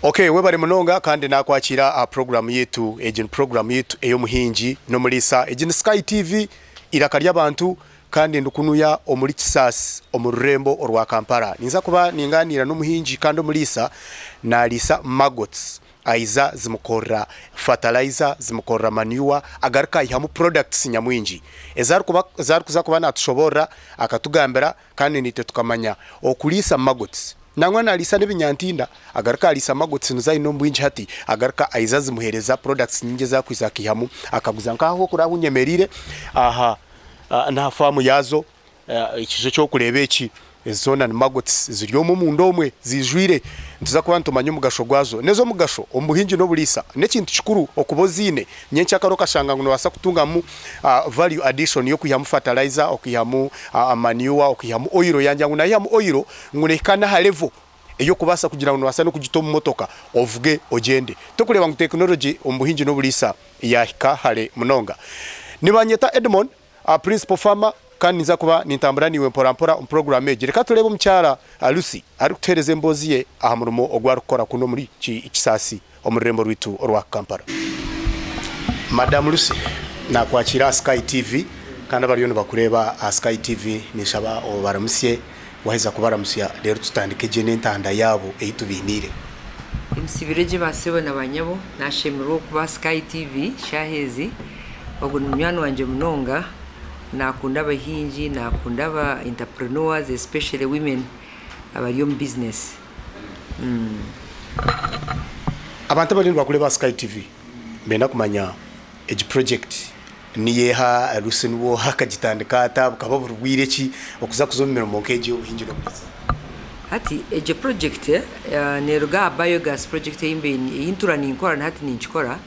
Ok webare munonga kandi nakwakiira aha program yaitu egi ni program yaitu ey'omuhingi n'omuriisa egi ni Sky TV eiraka ry'abantu kandi ndi kunuya omuri Kisaasi omu rurembo orwa Kampala ninza kuba ninganiira n'omuhingi kandi omuriisa nariisa maggots aiza zimukorera fertilizer zimukorera manure agaruka aihamu products nyamwingi ezi arikuba ezi arikuza kuba natushoborora akatugambira Kandi naitwe tukamanya okuriisa maggots. Nangwa nariisa n'ebinyantinda, agaruka ariisa maggots nizo aine omu bwingi hati, agaruka aiza azimuheereza products nyingi ezi akwiza akaihamu akaguza. Nk'aha ahu orikureeba ahu nyemereire, aha n'aha faamu yaazo, ekiju eki orikureeba eki, ezi zoona ni maggots ziri omu omunda omwe ziijwire. Nituza kuba nitumanya omugasho gwazo. N'ez'omugasho omu buhingi n'oburiisa. N'ekintu kikuru okuba oziine. Nyencakare okashanga ngu noobaasa kutungamu value addition y'okwihamu fertilizer, okwihamu manure, okwihamu oil. Yangira ngu naihamu oil ngu nehika n'aha level ey'okubaasa kugira ngu noobaasa n'okugita omu motoka ovuge ogyende. Torikureeba ngu tekinologi omu buhingi n'oburiisa yaahika hare munonga. Nibanyeta Edmond, Principal Farmer, kandi ninza kuba nintambura naiwe mpora mpora omu puroguraamu egi. Reka tureebe omukyara Lucy arikutuheereza emboozi ye aha murimo ogu arikukora kunu omuri Kisaasi omu rurembo rwaitu orwa Kampala. Madam Lucy, nakwakiira aha Sky TV kandi abariyo nibakureeba aha Sky TV ninshaba obaramutsye, waheza kubaramutsya reero tutandike gye n'entanda yaabo ei tubainiire. Emisibire gye ba sebo na ba nyabo, nashemererwa okuba aha Sky TV shaaha ezi. Ogu ni munywani wangye munonga, nakunda abahingi, nakunda aba entrepreneurs especially women abari omu business. Abantu abariyo nibakureeba aha Sky TV nibenda kumanya egi project niyo eha, Lucy niwe oha, akagitandika ata, bukaba buri bwire ki okuza kuza omu mirimo nk'egi ey'obuhingi n'oburiisa? Hati egyo project neeruga aha biogas project ei mbaire ei ntuura ninkora na hati ninkikora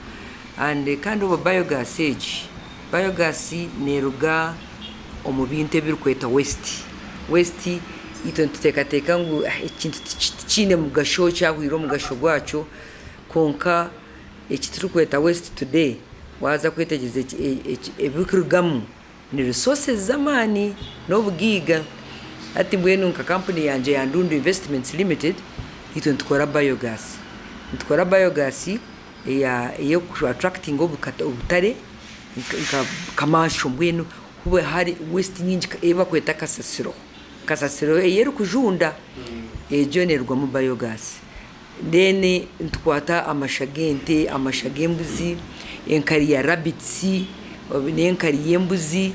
and kandi obwo biogas egi, biogas neeruga omu bintu ebirikwetwa waste. Waste itwe nituteekateeka ngu ekintu tikiine mugasho kyahwaire omugasho gwakyo kwonka eki turikweta waste today waaza kwetegyereza ebirikurugamu ni resources z'amaani n'obugaiga. Hati mbwenu nka kampuni yangye eya Ndundu Investments Limited itwe nitukora biogas. Nitukora biogas ey'oku attractinga obutare nka commercial mbwenu hube hari waste nyingi ei barikweta kasasiro, kasasiro ei erikujunda egyo neerugwamu biogas. Then nitukwata amasha g'ente, amasha g'embuzi, enkari ya rabbits n'enkari y'embuzi,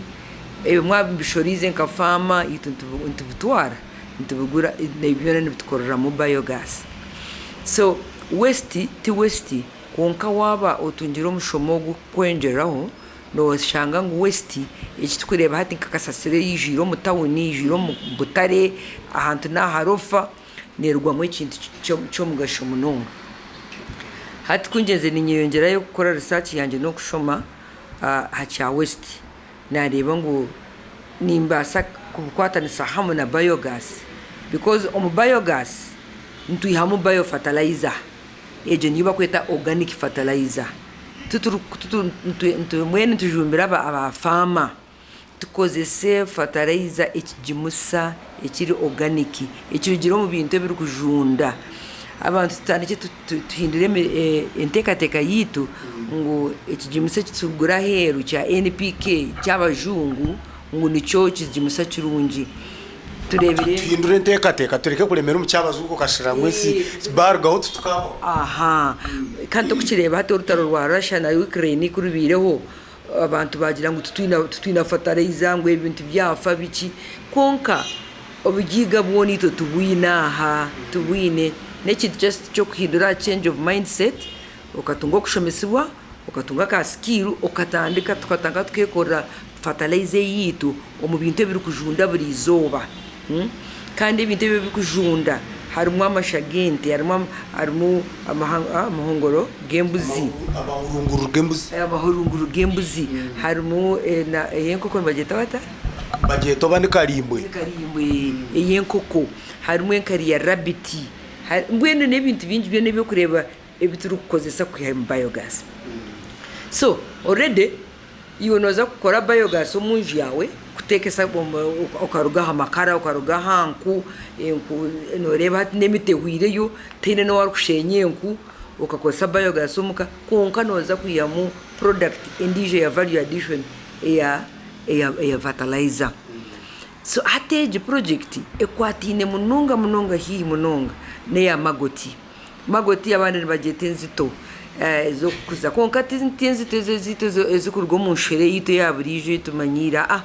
ebyo mwaba mubishoriize nka faama itwe nitubitwara nitubigura ebyo byona nibitukoreramu biogas. So waste ti waste kwonka waaba otungire omushomo ogurikukwongyeraho Nooshanga ngu waste eki turikureeba hati nka kasasiro eijwire omu tawuni, eijwire omu butare, ahantu n'aha rofa, neerugwamu ekintu ky'omugasho munonga. Hati ku ngyenzire niinyeyongyerayo kukora research yangye n'okushoma aha kya waste, naareeba ngu nimbaasa kubikwatanisa hamwe na biogas because omu biogas nitwihamu bio fertilizer, egyo niyo barikweta organic fertilizer. Mbwenu nitujumbira aba faama tukozese fatarayiza ekigimusa ekiri oganiki ekirugire omu bintu ebirikujunda. Abantu tutandikye tuhindure enteekateeka yaitu ngu ekigimusa eki turikugura aheeru kya NPK ky'abajungu ngu nikyo kigimusa kirungi. Tureebire. Tuhindure enteekateeka tureke kuremera omu kyabazungu okashusha ngu ensi baarugaho titukabaho. Aha. Kandi torikukireeba hati orutaro rwa Russia na Ukraine ku rubaireho, abantu baagira ngu titwine fataraiza ngu ebintu byafa biki. Kwonka obugaiga bwona itwe tubwine aha, tubwine. N'ekintu just ky'okuhindura aha change of mindset, okatunga okushomesibwa, okatunga aka skill, okatandika tukatandika tukeekorera fataraiza eyaitu. omu bintu ebirikujunda buri izooba. Kandi ebintu ebi ebirikujunda harimu amasha g'ente, harimu amahongoro g'embuzi, amahurunguru g'embuzi, harimu ey'enkoko nibagyeta bata? Bagyeta oba ni karimbwe. Ni karimbwe ey'enkoko, harimu enkari ya rabiti, mbwenu n'ebintu bingi byona ebi orikureeba ebi turikukozesa kwihamu biogas. So already. Iwe nooza kukora biogas omu nju yaawe Kuteekesa okaruga aha makara, okaruga aha nku, enku nooreeba hati n'emiti ehweireyo tihaine n'ou arikushenya enku, okakozesa biogas omuka kwonka nooza kwihamu product endiijo eya value addition eya eya fertilizer. So hati egi project ekwataine munonga munonga haihi munonga n'eya magoti. Magoti abandi nibagyeta enzito ez'okukuza kwonka ti enzito ezo ezaitu ezirikuruga omu nshwera eyaitu eya buriijo ei tumanyiire aa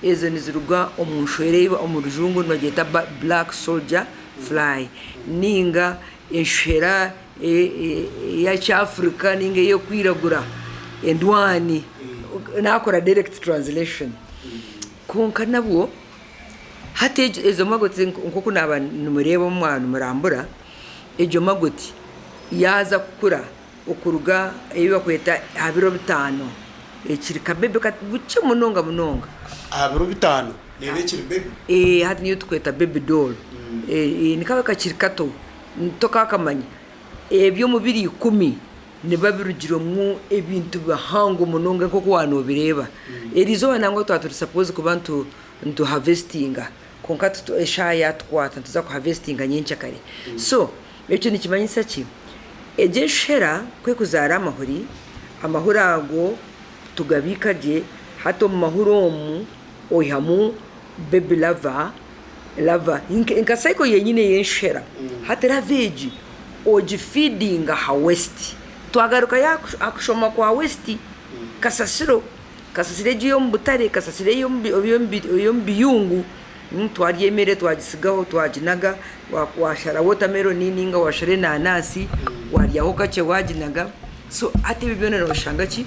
ezo niziruga omu nshwera ei omu rujungu nibagyeta black soldier fly ninga enshwera eya kyafirika ninga ey'okwiragura endwani naakora direct translation kwonka nabwo hati ezo magoti nk'oku naaba nimureeba omu mwaba nimurambura. Egyo magoti yaaza kukura okuruga ei barikweta aha biro bitaano, ekiri kabebe bukye munonga munonga. Aha biro bitaano neeba ekiri bebi? Ee, hati niyo turikweta baby doll. Nikaba kakiri kato tokakamanya. Eby'omu biro ikumi nibiba birugiremu ebintu bihango munonga nk'oku waaba noobireeba. Eriizooba nangwa twaba turi suppose kuba nitu harvestinga. Kwonka eshaaha yaatukwata nituza ku harvestinga nyenkyakare. So ekyo nikimanyisa ki? Egyo enshuhera ku erikuzaara amahuri, amahuri ago tugabiika gye, hati omu mahuri omu oihamu baby larva, larva nka cycle yenyine ey'enshuhera. Hati larva egi ogi feedinga aha waste. Twagarukayo aha kushoma kwa waste, kasasiro. Kasasiro egyo ey'omu butare, kasasiro ey'omu biyungu, twarya emere twagisigaho twaginaga, waashara wotameroni nainga waashara enanasi waaryaho kakye waaginaga, so hati ebyo byona nooshanga ki,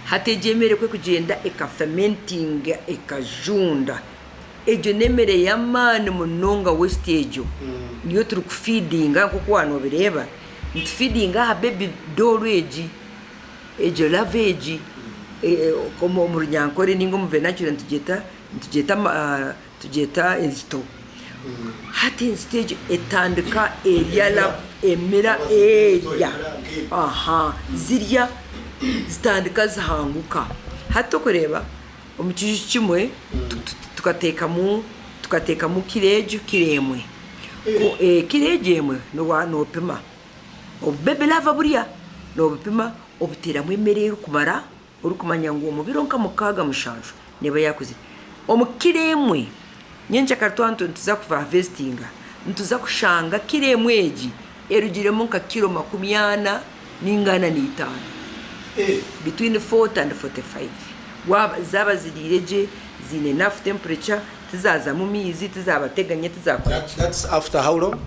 hati egyo emere ku erikugyenda ekafementinga ekajunda, egyo n'emere y'amaani munonga waste egyo niyo turikufiidinga nk'oku waaba noobireeba, nitufiidinga aha baby doll egi. Egyo lava egi omu runyankore ninga omu vernacular nitugyeta nitugyeta nitugyeta enzito. Hati enzito egyo etandika erya lava emira erya aha zirya zitandika zihanguka. Hati orikureeba omu kiju kimwe tukateekamu tukateekamu kiro egyo kiro emwe. Kiro egyo emwe noopima. Obu baby larva burya nobupima obuteeramu emere erikumara orikumanya ngu omu biro nka mukaaga mushanju neeba yaakuzire. Omu kiro emwe nyenkyakare twaba nituza kuharvestinga nituza kushanga kiro emwe egi erugiremu nka kiro 40 ninga 45 between 40 and 45 waaba zaaba ziriire gye ziine enough temperature tizaazamu maizi tizabateganya tizakora ki. That's after how long?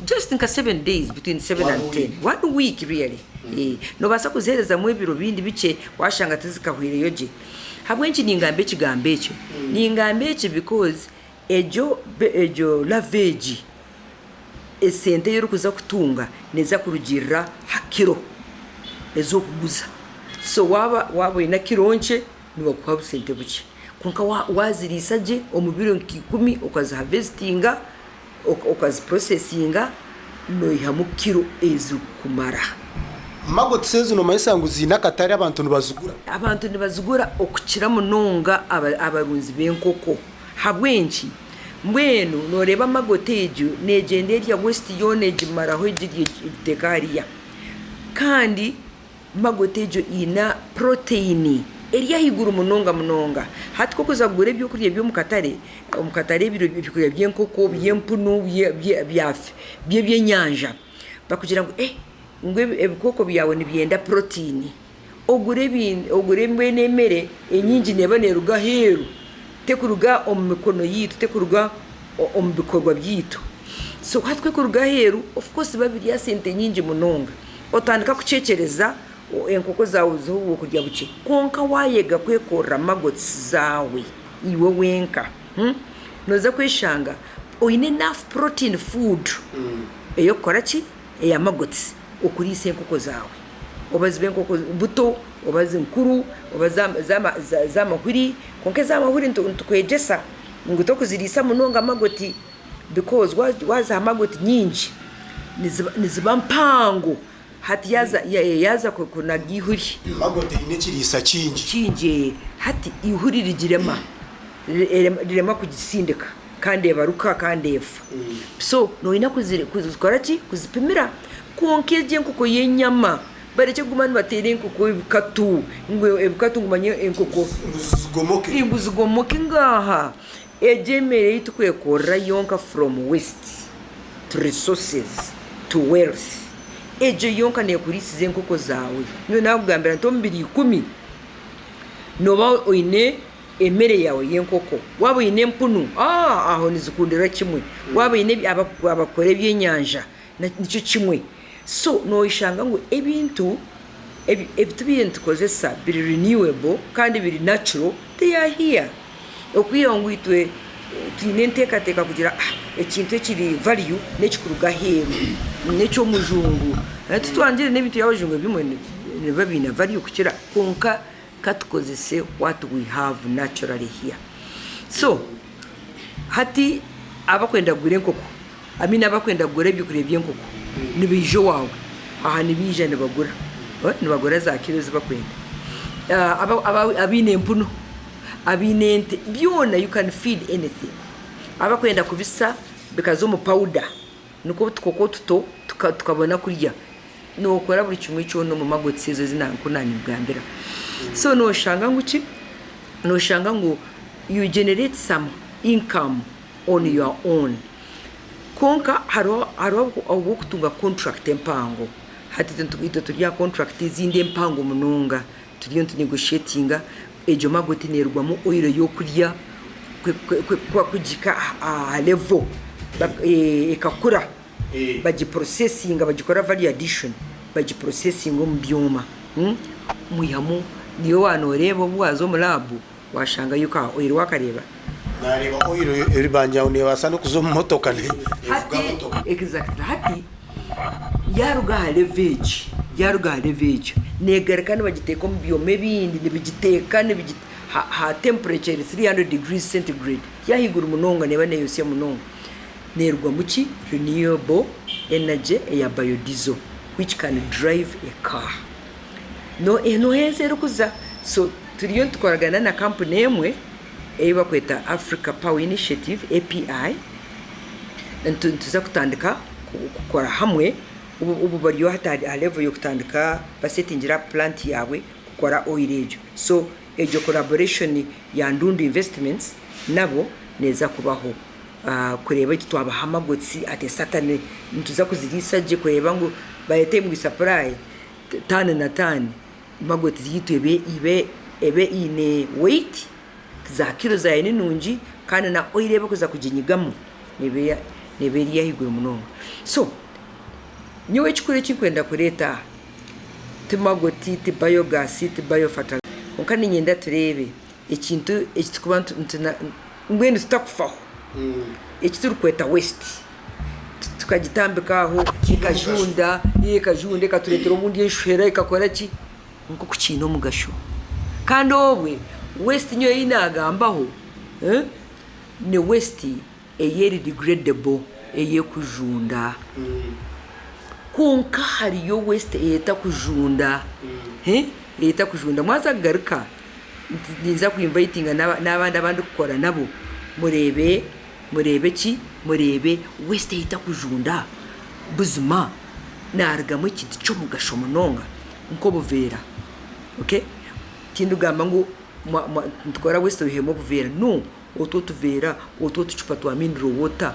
Just nka 7 days between 7 and 10 one week really eh nobaasa kuziherezamu ebiro bindi bikye washanga tizikahwireyo gye. Habw'enki ningamba ekigambo ekyo? Ningamba eki because egyo egyo larva egi esente ei orikuza kutunga neeza kurugiirira ha kiro ezi orikuguza. So waaba waaba oine kiro nkye nibakuha obusente bukye kwonka waaziriisa gye omu biro nka ikumi okazihavesitinga okazipurosesinga noihamu kiro ezirikumara. Maggots ezi nomanyisa ngu ziine akatare abantu nibazigura? Abantu nibazigura okukira munonga abarunzi b'enkoko. Habw'enki? Mbwenu noreeba maggot egyo negyenda erya waste yoona egimaraho egirya egiteeka hariya. Kandi Maggot egyo eine protein eri ahaiguru munonga munonga. Hati ku orikuza kugura ebyokurya eby'omu katare, omu katare ebyokurya by'enkoko, by'empunu, by'ebyenyanja, bakugira ngu eh ngu ebikooko byawe nibyenda protein. Ogure ogure mbwenu emere enyingi neeba neeruga aheeru, terikuruga omu mikono yaitu, terikuruga omu bikorwa byaitu. So hati ku erikuruga aheeru, of course nibiba biri aha sente nyingi munonga. Otandika kucwekyereza enkoko zaawe oziha obwokurya bukye. Kwonka waayega kwekorera maggots zaawe iwe wenka, nooza kweshanga oine enough protein food ey'okukora ki? Eya maggots okuriisa enkoko zaawe. Oba zibe enkoko buto, oba nkuru, oba z'amahuri. Kwonka ez'amahuri nitukwegyesa ngu tokuziriisa munonga maggot because waaziha maggot nyingi niziba mpango hati yaaza kunaga eihuri. Maggot eine ekiriisa kingi. Kingi hati eihuri rigirema. rirema kugisindika kandi ebaruka kandi efa. So noyenda kuzikora ki? Kuzipimira. Kwonka egyo enkoko y'enyama barekye kuguma nibateera enkoko ebikatu ngu ebikatu ngu manya enkoko ngu zigomoke ngaaha. Egyo emere ei turikwekorera yonka from waste to resources to wealth egyo yonka nekuriisiza enkoko zaawe. Nyowe nakugambira nti omu biro ikumi nooba oine emere yaawe y'enkoko. Waaba oine empunu, aho nizikundira kimwe. Waaba oine abakukora ebyenyanja nikyo kimwe. So noshanga ngu ebintu ebi tubaire nitukozesa biri renewable kandi biri natural, they are here. Okwihaho ngu itwe twine enteekateeka kugira ekintu ekiri value n'ekikuruga aheeru, n'eky'omujungu. Titwangire n'ebintu by'abajungu ebimwe nibiba biine value kukira kwonka Ka tukozese what we have naturally here. So hati abakwenda kugura enkoko, I mean abakwenda kugura ebyokurya by'enkoko nibaija owaawe, aha nibaija nibagura, nibagura za kiro ezi bakwenda. Abaine empunu, abaine ente, byona you can feed anything. Abakwenda kubisa bikaza omu powder nikwo otukoko otuto tukabona kurya. Nookora buri kimwe kyona omu magotsi ezo ezi nku naanimugambira. So nooshanga ngu ki? Nooshanga ngu you generate some income on your own. Kwonka hariho hariho obw'okutunga contract empango. Hati itwe turi aha contract ezindi empango munonga, turiyo nitu negotiatinga, egyo magoti neerugwamu oil y'okurya kugihika aha level ekakura. Bagiprocessinga bagikora value addition bagiprocessinga omu byoma mwihamu niiwe waaba noreeba obu waaza omu lab washangayo ka oil wakareeba. Nareeba oil eribangira ngu nebaasa nokuza omu motoka nevuga motoka. Exactly hati yaruga aha level egi yaruga aha level egyo negaruka nibagiteeka omu byoma ebindi nibagiteeka aha temperature eri 300 degrees centigrade yahaiguru munonga neeba neyosya munonga. Neerugwamu ki? Renewable energy eya biodiesel which can drive a car. Noha ensi erikuza? So turiyo nitukoragana na kampuni emwe ei barikweta Africa Power Initiative, API, nituza kutandika kukora hamwe, obu bariyo hati aha level y'okutandika basetingire up plant yaabwe kukora oil egyo. So egyo collaboration ya Ndundu Investments nabo neeza kubaho. Kureeba eki twabaha amagotsi at a certain nituza kuziriisa gye kureeba ngu by the time we supply taani na taani magoti yaitu ebe ebe ebe eine weight, za kilo zaayo ni nungi kandi na oil ei barikuza kuginyigamu neeba neeba eri ahaiguru munonga. So nyowe ekikuru eki ndikwenda kureeta aha ti magoti, ti biogas, ti bio fertilizer kwonka niinyenda tureebe ekintu eki turikuba mbwenu tutakufaho eki turikweta waste tukagitambika aho ekajunda ekajunda ekatureetera obundi enshohera ekakora ki nk'oku kiine omugasho kandi obwe waste nyowe ei naagambaho ni waste eyeri degradable ey'ekujunda kwonka hariyo waste eyetakujunda eyetakujunda mwaza kugaruka Ninza ku invitinga n'abandi abu ndikukora nabo mureebe mureebe ki mureebe waste ei etarikujunda buzima narugamu ekintu ky'omugasho munonga nk'obuveera okay tindikugamba ngu nitukora waste oihemu obuveera no otwo otuveera otwo otucupa twa mineral water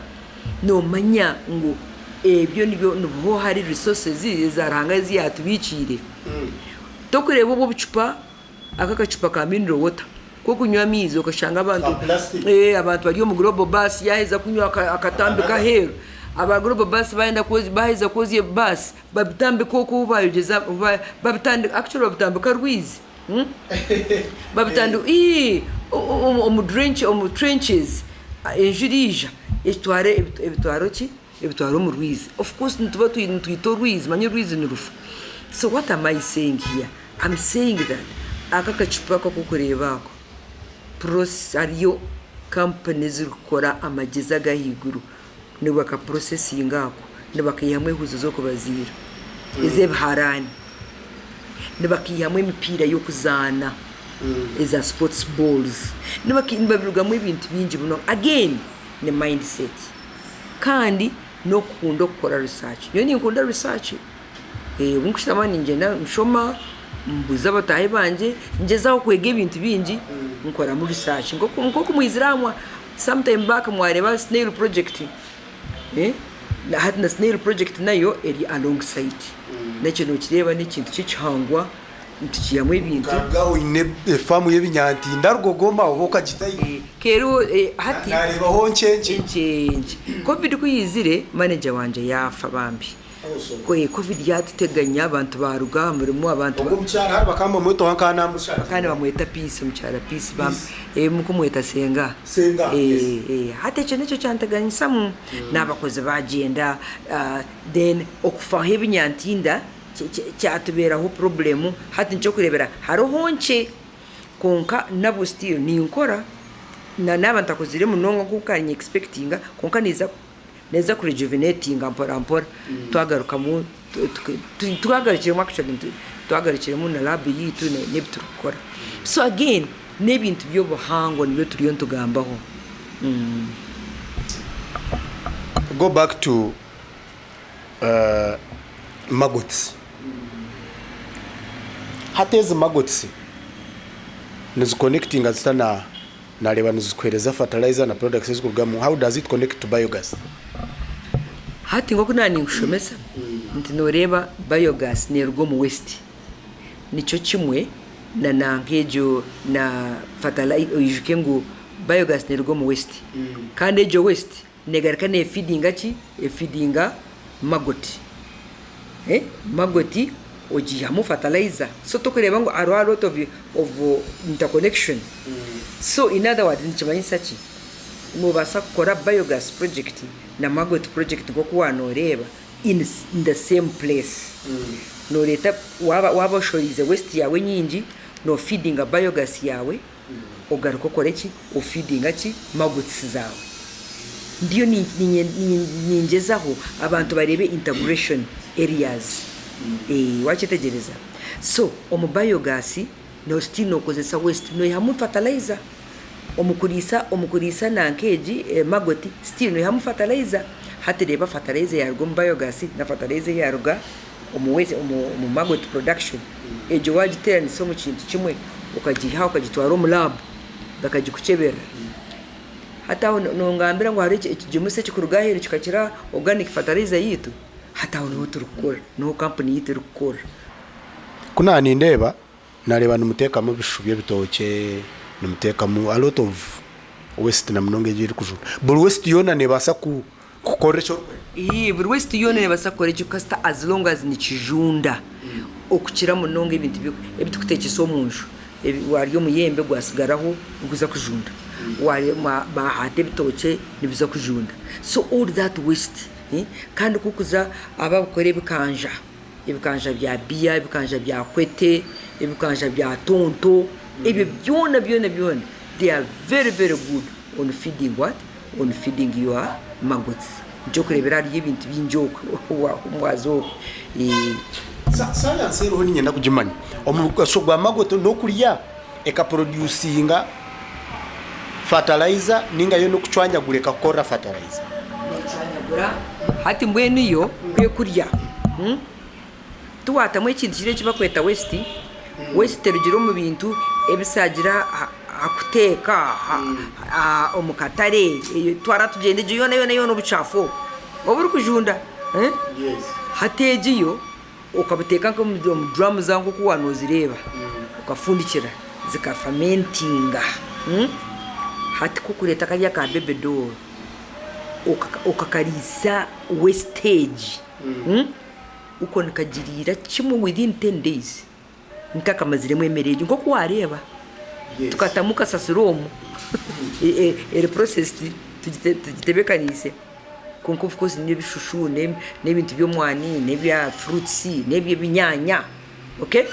noomanya ngu ebyo nibyo niho hari resources eza Ruhanga ezi yaatubiikiire torikureeba obwo obucupa. Aka akacupa ka mineral water k'okunywa amaizi okashanga abantu Ka plastic. eh, abantu bari omu global bus yaheza kunywa aka- akatambika aheeru aba global bus bayenda kwozi baheza kwozya ebaasi babitambika okwo obu bayogyeza ba- babitandika actually babitambika rwizi hmm? babitandika ii omu omu drench omu trenches enjura eija etwara ebi- ebitwaro ki ebitwara omu rwizi of course nituba twi nitwita orwizi manya orwizi nirufa so what am I saying here I'm saying that aka akacupa aku akokureeba ako proce hariyo company ezirikukora amagyezi agahaiguru nibaka processinga ako nibakaihamu ehuuzi z'okubaziira ez'ebiharani nibakaihamu emipiira y'okuzaana. eza sports balls nibabirugamu ebintu bingi munonga again ni mindset kandi n'okukunda okukora research nyowe ninkunda research obu nkushutama ningyenda nshoma mbuuza bataahi bangye ngyezaho kwega ebintu bingi nkoramu research nk'oku mwizire aha sometime back mwareeba snail project. Hati na snail project nayo eri along side nakyo nokireeba nekintu kyekihangwa nitukiihamu ebintu. Okaruga oine efaamu y'ebinyantinda rugogoma oba okagitayo. Keriho hati. Nareebaho nkye nkye. Nkye nkye. Covid kuyaizire manager wangye yaafa bambi. Covid yatuteganya abantu baruga aha murimo abantu. Ogwo omukyara hati bakaba nibamweta oha nkaba namushana. Bakaba nibamweta Peace omukyara Peace bambi mukumweta Senga. Senga yes. Hati ekyo nikyo kyanteganyisamu nabakozi bagyenda then okufaho ebinyantinda kyatuberaho problem hati nikyokurebera hariho nkye kwonka nabwo still ninkora na naba ntakozire munonga nkoku nkaba ni expectinga kwonka ninza Neeza ku rejuvenatinga mpora mpora twagarukamu twagarukiremu actually twagarukiremu na lab yaitu n'ebi turikukora. So again n'ebintu by'obuhangwa nibyo turiyo nitugambaho. Go back to maggots. Hati ezi maggots nizi connectinga zita na Nareeba nizikuhereza fertilizer na products ezikurugamu, how does it connect to biogas? Hati nk'oku naaba ninkushomesa nti nooreeba biogas neeruga omu waste nikyo kimwe na nanka egyo na fertilizer oijuke ngu biogas neeruga omu waste kandi egyo waste Negaruka nefidinga ki? Efidinga maggot. Maggot ogiihamu fertilizer so tokureeba ngu hariho a lot of of interconnection. So in other words nikimanyisa ki? Nobaasa kukora biogas project na maggot project nkoku waaba noreeba in the same place. Noreeta waaba waaba oshoriize waste yaawe nyingi, nofidinga biogas yaawe. Ogaruke okore ki? Ofidinga ki? Maggots zaawe. Ndiyo ningyezaho abantu bareebe integration areas. Wakyetegyereza? So omu biogas no still nokozesa waste, noihamu fertilizer. Omu kuriisa omu kuriisa nanka egi maggot still noihamu fertilizer. Hati reeba fertilizer eyaruga omu biogas na fertilizer eyaruga omu waste omu maggot production. Egyo wagiteranisa omu kintu kimwe okagiiha okagitwara omu lab bakagikukyeberera. Hati aho nongambira ngu hariho ekigimusa ekirikuruga aheeru kikakira organic fertilizer yaitu? Hati aho niho turikukora, niho kampuni yaitu erikukorera. Ku naaba nindeeba, nareeba nimuteekamu ebishushu by'ebitookye, nimuteekamu a lot of waste na munonga egyo erikujunda. Buri waste yoona neebaasa kukora eki orikwenda? Ii, Buri waste yoona neebaasa kukora eki kasita as long as nikijunda. Okukira munonga ebintu ebi turikuteekyesa omu nju. Waarya omuyembe gwatsigaraho niguza kujunda, baahata ebitookye nibiza kujunda. So all that waste kandi ku orikuza abarikukora ebikanja, ebikanja bya biya, ebikanja bya kwete, ebikanja bya tonto, ebyo byona byona byona they are very very good on feeding what? On feeding your maggots. Nikyokureeberaho hariyo ebintu bingi okwo waaza okwo. Sayansi eriho niinyenda kugimanya. Omugasho gwa maggot n'okurya ekaproducinga fertilizer ninga yo n'okucwanyagura ekakukora fertilizer. Necwanyagura hati mbwenu yo ku ekurya tiwatamu ekintu kiri eki barikweta waste, waste erugire omu bintu ebisagire aha kuteeka, omu katare, twara tugyende egyo yoona yoona yoona obucaafu obwo oburikujunda. Hati egi yo okabuteeka nk'omu duramu zaawe nk'oku waaba noozireeba, okafundikira zikafamentinga. Hati ku orikureeta kariya ka bebe dooro okakariisa wastage, okwo nikagiriira kimwe within ten days. Ntakamaziremu emere egyo nk'oku waareeba tukatamu kasasiro omu eri processed tugitebekaniise kwonka of course n'ebishushu n'ebintu by'omwani n'ebya fruits n'eby'ebinyaanya okay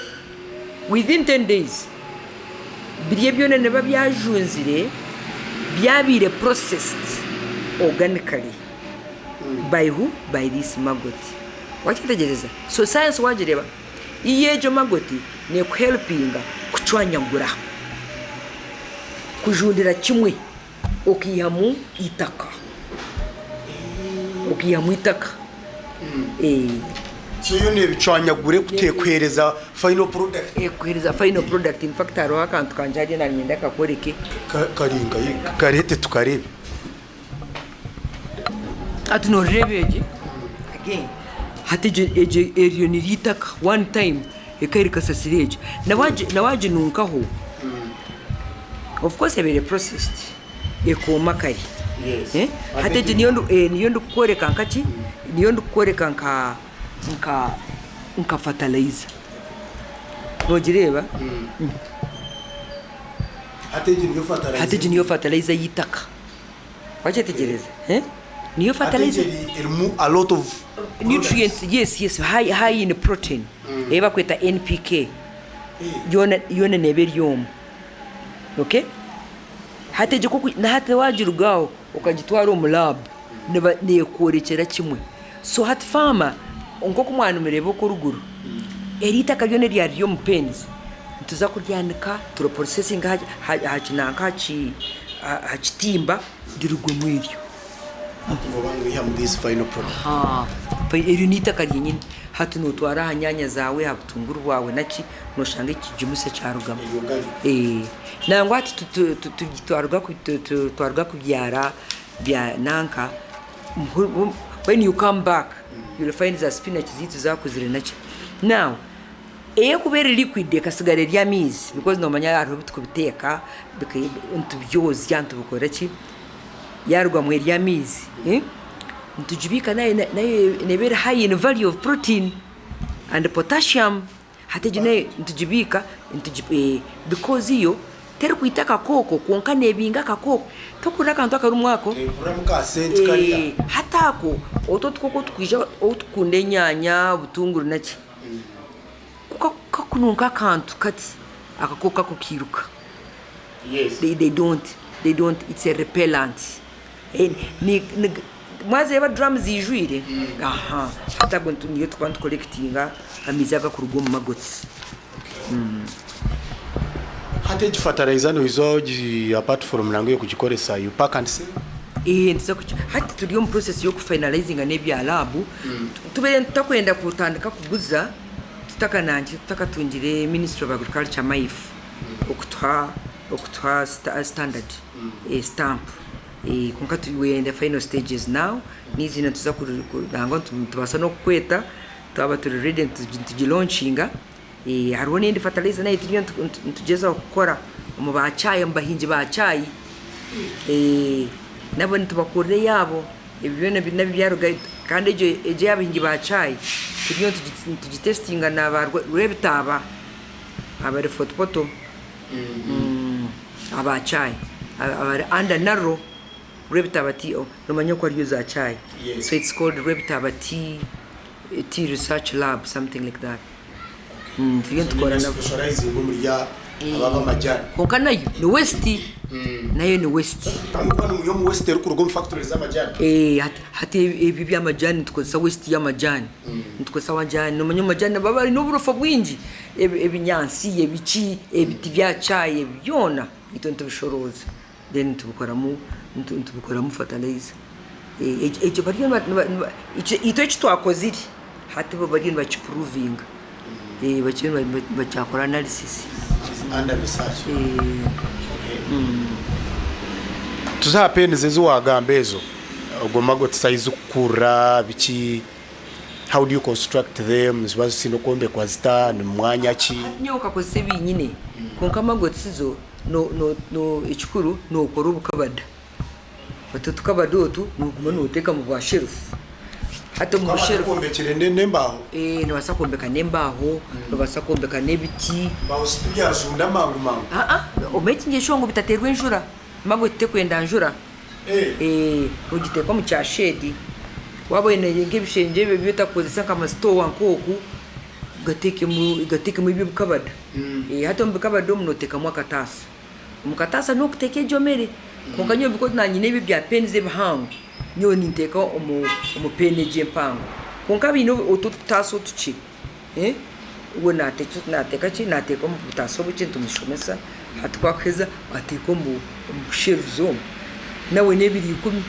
within ten days biri byona nibiba byajunzire byabaire processed organically by who? By this maggot wakyetegyereza? So science waagireeba. Iyo egyo magoti nekuhelpinga kucwanyagura. Kujundira kimwe okaihamu eitaka. Okaihamu eitaka. So yo neebicwanyagura ekuheereza final product? Ekuheereza final product. In fact hariho akantu kangye hariya naaba niinyenda nkakworeke. Kari nkahi? Kareete tukareebe. Hati nooreeba egi again hati egi eryo niryo eitaka one time eka rikasasira egi na waaginunkaho of course ebaire processed ekooma kare hati egi niyo ndikukworeka nkaki niyo ndikukworeka nka nka fertilizer noogireeba? Hati egi niyo fertilizer. Hati egi niyo fertilizer y'eitaka. Wakyetegyereza? Eh? Niyo fertilizer. Hati egi erimu a lot of nutrients, yes, yes, high, high in protein. Ei bakweta NPK. Yoona yoona neeba eri omu. Okay? Hati egi ku na hati waagiruga aho okagitwara omu lab, niba neekworekyera kimwe. So hati farmer nk'oku mwaba nimureeba oku oruguru, eri eitaka ryona eryaba riri omu pens, nituza kuryanika turiprocessinge aha kinanka aha kitimba rirugwemu eryo. Hati nooba noihamu this final product. Eryo n'eitaka ryenyini. Hati nootwara aha nyaanya zaawe, aha butunguru bwawe naki, nooshanga ekigimusa kyarugamu. Nangwa hati twaruga kubyara bya nanka. When you come back you will find za spinach zaitu zakuzire naki. Now eyekuba eri liquid ekasigara eri amaizi because nomanya hariho obu tukubiteeka nitubyozya nitubikora ki, yarugamu eri amaizi nitugibiika nayo neeba eri high in value of protein and potassium. Hati egi nayo nitugibiika because yo terikwita akakooko kwonka neebinga akakooko. Tokuhurira akantu akarimu ako? Neehuriramu ka senti kariya. Hati ako otwo otukooko otwija otukunda enyaanya, obutunguru naki, ku kakununka akantu kati, akakooko ako kairuka. They don't, they don't, it's a repellent. Mwazireeba duramu ziijwire? Aha, hati ago niyo turikuba nitukorekitinga amaizi agakuruga omu magotsi. Hati egi fertilizer noija ogi apart from nangwa eyokugikoresa you pack and sell? Eeh nituza kugi hati turi omu process yoku finalizinga n'ebya lab, tubaire tutakwenda kutandika kuguza tutakanangire tutakatungire ministry of agriculture MAIF okutuha okutuha standard stamp. Kwonka we are in the final stages now, n'eiziina nituza nangwa nitubaasa n'okukweta twaba turi ready nitugilonchinga. Hariho n'endi fertilizer nayo turiyo nitugyezaho kukora omu ba chai, omu bahingi ba chai, nabo nitubakorera eyaabo, ebyo byona nabyo byarugayo kandi egyo ey'abahingi ba chai turiyo nitugitesitinga na ba Rwebitaaba abari Fort Portal. Aba chai abari under narrow Rwebitaba tea oh nomanya oku hariyo za chai so it's called Rwebitaba tea tea research lab something like that turiyo nitukora nabo kwonka nayo ni waste nayo ni waste hati ebi ebyamajani nitukozesa waste yamajani nitukozesa amajani nomanya amajani nibaba bari noburofa bwingi. Ebinyaatsi, ebiki, ebiti bya chai ebi byona itwe nitubishorooza then nitubikoramu nitubikoramu fertilizer. Ekyo bariyo itwe eki twakozire hati bo bariyo nibakipuruvinga, bakiriyo nibakyakora analysis. Under research. Tuze aha pens ezi wagamba ezo, ogo magoti size kukurra biki. How do you construct them? Niziba ziine kwombekwa zita? Ni mu mwanya ki? Hati nyowe nkakozesa ebi nyine kwonka magotsi zo no no no ekikuru nokora obukabada. Oti otukabada otu noguma noteekamu bwa shelf. Hati omu Tukabada shelf. kwombekire n'embaaho? Nobaasa kwombeka n'embaaho, nobaasa kwombeka n'ebiti. Embaaho shi tibyajunda mangu mangu? Aa omakinge sure ngu bitateerwa enjura. Magoti tekwenda njura. Ogiteeka omu kya shedi, waaba oine nk'ebishengye ebi otarikukozesa nka amasitoowa nk'oku, gateekemu ebyo ebikabada. Hati omu bikabada omu nooteekamu akataasa. Omu kataasa niho orikuteeka egyo mere. Kwonka nyowe because naanye nyine ebi ebya pens ebihango, nyowe ninteeka omu pen egyo empango. Kwonka abaine otu otutaasa otukye, we naateeka ki, naateeka omu butaasa obukye nitumushomesa. Hati ku akuheza ateeka omu shelves omu nawe n'ebiro ikumi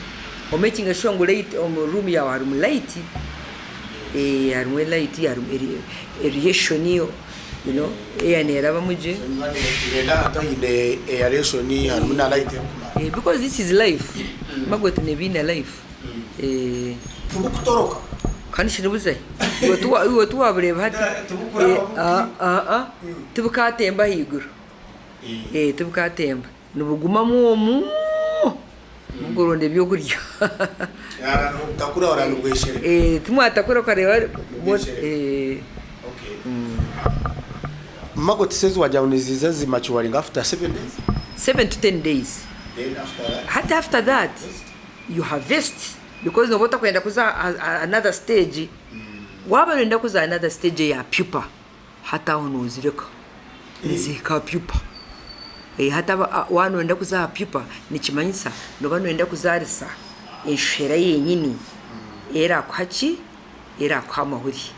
omekinga sure ngu light omu room yaawe harimu light, harimu light harimu aeration you know air neerabamu gye. Nibenda ahantu ahaine aeration harimu na light erikumara. Because this is life, maggot neeba eine life. Tibukutoroka. Kandi shi nibuza hi? Iwe tiwabureeba hati? Tibukuraba Tibukatemba ahaiguru. Tibukatemba. Nibugumamu omu burikuronda ebyokurya. Obutakura oraba nibweshereka. Timwatakura okareeba. Maggot cells wagira ngu niziiza zi maturinga after 7 days? 7 to 10 days. Then after that? Hati after that you harvest because noba otakwenda kuza aha another stage. Waaba noyenda kuza another stage eya pupa, hati aho nozireka nizihika aha pupa. Hati waaba noyenda kuza aha pupa nikimanyisa noba noyenda kuzaarisa enshohera yenyini erakuha ki? Erakuha amahuri.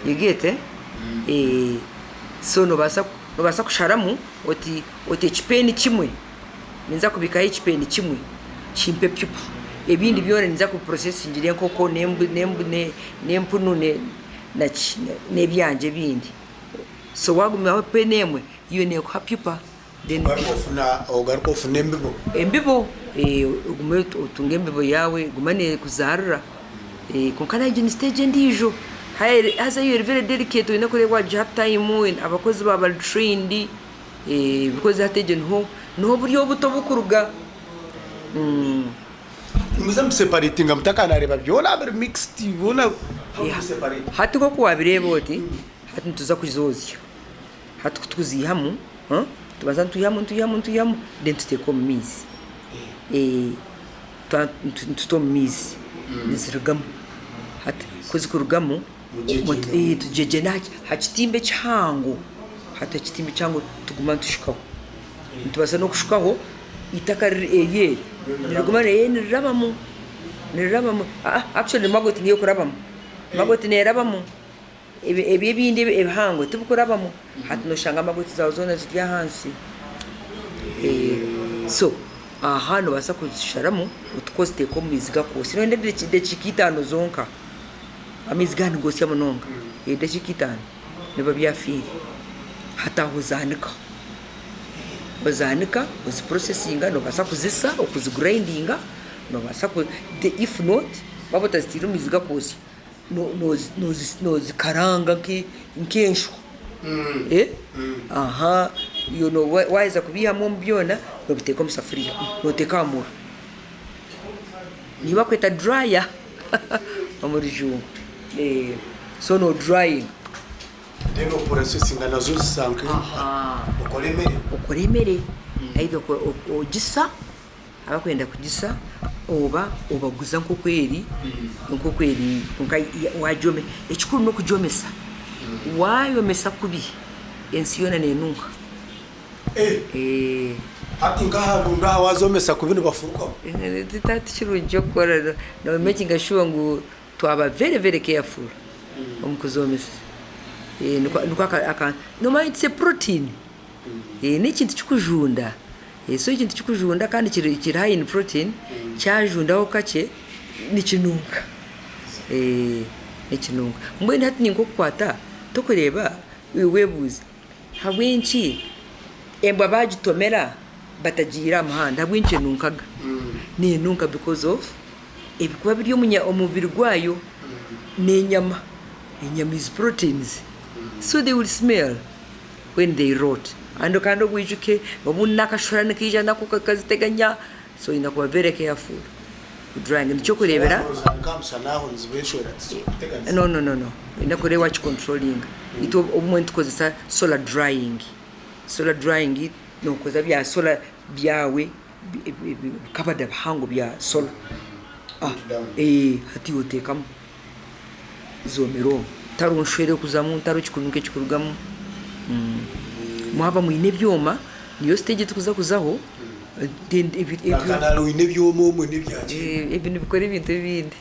You get eh? So nobaasa nobaasa kusharamu oti oti ekipeeni kimwe ninza kubikaho ekipeeni kimwe kimpe pupa ebindi byona ninza kubiprocessingira enkoko n'embu n'embu n'empunu naki n'ebyangye ebindi. So wagumaho peeni emwe yo nekuha pupa then Ogaruka ofuna ogaruka ofuna embibo. Embibo ogume otunge embibo yaawe egume nekuzaarira kwonka nayo egyo ni stage endiijo haza yo eri very delicate oyine kureeba wagiha time abakozi baaba bari trained because hati egyo niho niho buri obuto bukuruga. Nimuza museparatinga muta kandi nareeba byona biri mixed byona how do you separate? Hati nk'oku waabireeba oti hati nituza kuzoozya. Hati ku tukuziihamu, tubanza nitwihamu nitwihamu nitwihamu then tuteeka omu maizi. Nituta omu maizi nizirugamu. Hati ku zikurugamu tugyegyena aha kitimba ekihango, hati ekitimba ekihango tuguma nitushukaho. Nitubaasa n'okushukaho eitaka eri eri niriguma nirirabamu, nirirabamu, actually magoti niyo erikurabamu, magoti neerabamu. Ebi ebindi ebihango tibikurabamu hati noshanga amagoti zaawe zoona ziri ahansi. So aha nobaasa kuzisharamu otuke oziteeke omu maizi gakwosya noyenda edakiika itaano zonka, amaizi gaaba nigosya munonga, edakiika itaano nibiba byafiire. Hati aho ozaanika, ozaanika ozipurosesinga nobaasa kuzisa okuzigurayindinga, nobaasa if not waaba otaziteire omu maizi gakwosya. Nozikaranga nk'enshwa waheza kubiihamu omu byona nobiteeka omu safuriya noteeka aha muriro niyo barikweta dryer omu rujungu so no dryinga. Then opurosesinga nazo ozisa okora emere. Okora emere either ogisa. Abakwenda kugisa oba obaguza nk'oku eri, nk'oku eri kwonka wagyome ekikuru n'okugyomesa. Waayomesa kubi ensi yoona neenunka. Hati nk'aha ndundo aha waazomesa kubi nibafurukaho? Ti kirungi ky'okukora no makinga sure ngu twaba very very careful omu kuzomesa. Nikwo aka noomanya it's a protein. N'ekintu kikujunda, so ekintu kikujunda kandi kiri kiri high in protein, kyajundaho kakye nikinunka, nikinunka. Mbwenu hati ninkokukwata tokureeba iwe webuuze habw'enki embwa bagitomera batagiihire aha muhanda habw'enki enunkaga? Nenunka because of ebikuba biri omu mubiri gwayo n'enyama, enyama is proteins so they will smell. When they rot and kandi obwijuke obundi nakashura nikaija nako kakaziteganya so oyine kuba very careful ku drying nikyo okurebera no no no no oyine kureba waki controllinga itwe obumwe nitukozesa solar drying, solar drying nokozesa bya solar byawe ebikabada bihango bya solar hati iwe otekamu. Zoomire omwo. Tihariho nshwi erikuzamu, tihariho kikunuko ekirikurugamu. Mwaba mwine ebyoma, niyo siteegi ei turikuza kuzaho. Oine ebyoma omwe n'ebyakye. Ebi nibikora ebintu ebindi.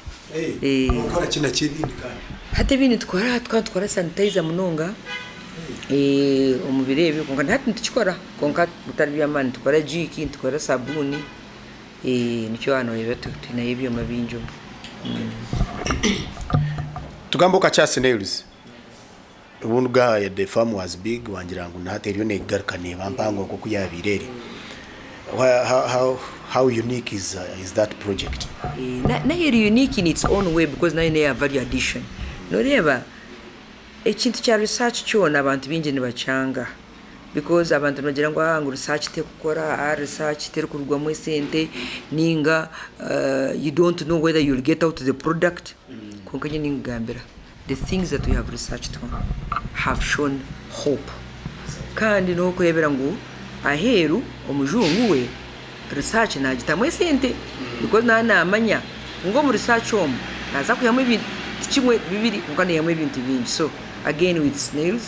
Nokora ki naki ebindi kandi? Hati ebindi nitukora, tukaba nitukora sanitayiza munonga. Omu biro ebyo kwonka na hati nitukikora kwonka bitari by'amaani nitukora jiiki, nitukora sabuuni nikyo waaba nooreeba twineyo ebyoma bingi omu. Tugambe okakya snails obundi ga the farm was big wangira ngu nahati eriyo negaruka neba mpango nkoku yabaire eri how unique is that project? Nayo eri unique in its own way because nayo neya value addition. Noreeba Ekintu kya research kyona abantu baingi nibakyanga because abantu nibagira ngu aah ngu research terikukora, aah research terikurugwamu esente ninga you don't know whether you will get out the product kwonka nyowe ninkugambira the things that we have researched on have shown hope kandi nokureebera ngu aheeru omujungu we research nagitamu esente because naaba namanya ngu omu research omu naaza kwihamu ebintu ti kimwe bibiri kwonka naihamu ebintu bingi so again with snails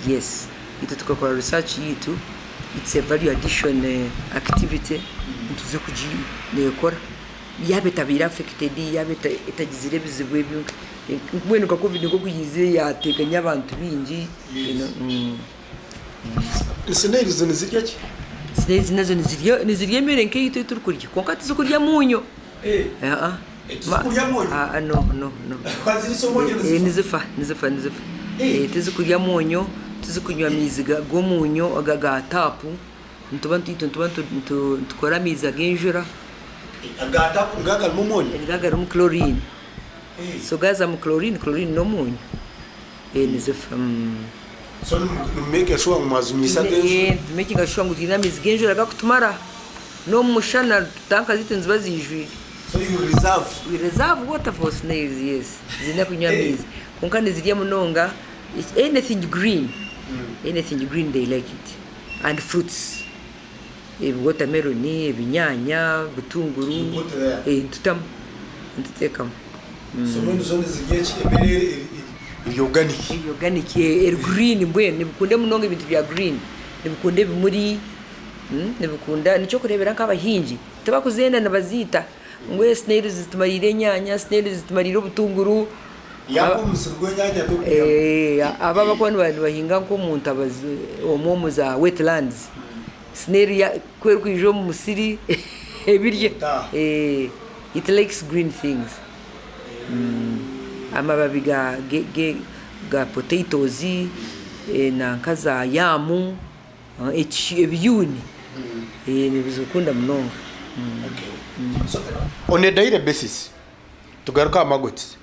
yes itwe tukakora research yaitu it's a value addition activity nituza kugi nekora yaaba etabaire affected yaaba etagizire ebizibu ebi mbwenu nka covid nk'oku yaizire yateganya abantu baingi you know. Snails nizirya ki? Snails nazo nizirya nizirya emere nk'eitu ei turikurya kwonka tizikurya mwonyo. Aa. Tizikurya mwonyo? Aa no no no. Waziriisa omwonyo nizifa? Nizifa nizifa nizifa. Tizikurya mwonyo, tizikunywa maizi g'omwonyo aga ga taapu, nituba itwe nituba nitukora amaizi ag'enjura. Aga taapu nigo agarimu omwonyo? Nigo agarimu chlorine. So gaazamu chlorine, chlorine n'omwonyo. Nizifa. So nimu making sure ngu mwazinywisa ag'enjura? Tu making sure ngu twine amaizi g'enjura agakutumara n'omu mushana tanka zaitu niziba ziijwire. So you reserve? We reserve water for snails yes, ziine kunywa amaizi kwonka nizirya munonga anything green, anything green they like it and fruits, ebi watermelon, ebinyaanya, butunguru, You put there? nitutamu, nituteekamu. So mbwenu zo nizirya eki emere eri organic? Eri organic, eri green mbwenu nibikunda munonga ebintu bya green, nibikunda ebimuri, nibikunda nikyo orikureebera nk'abahingi tibakuzenda nibaziita ngu snails zitumariire enyaanya, snails zitumariire obutunguru. Yaaba omusiri gw'enyaanya torikwihamu. Abo abarikuba nibahinga nk'omu ntabazi omwo omu za wetlands, snail ku erikwija omu musiri ebirya. It likes green things. Amababi ga potatoes nanka za yaamu, ebiyuuni nibizikunda munonga. On a daily basis, tugaruke aha maggots,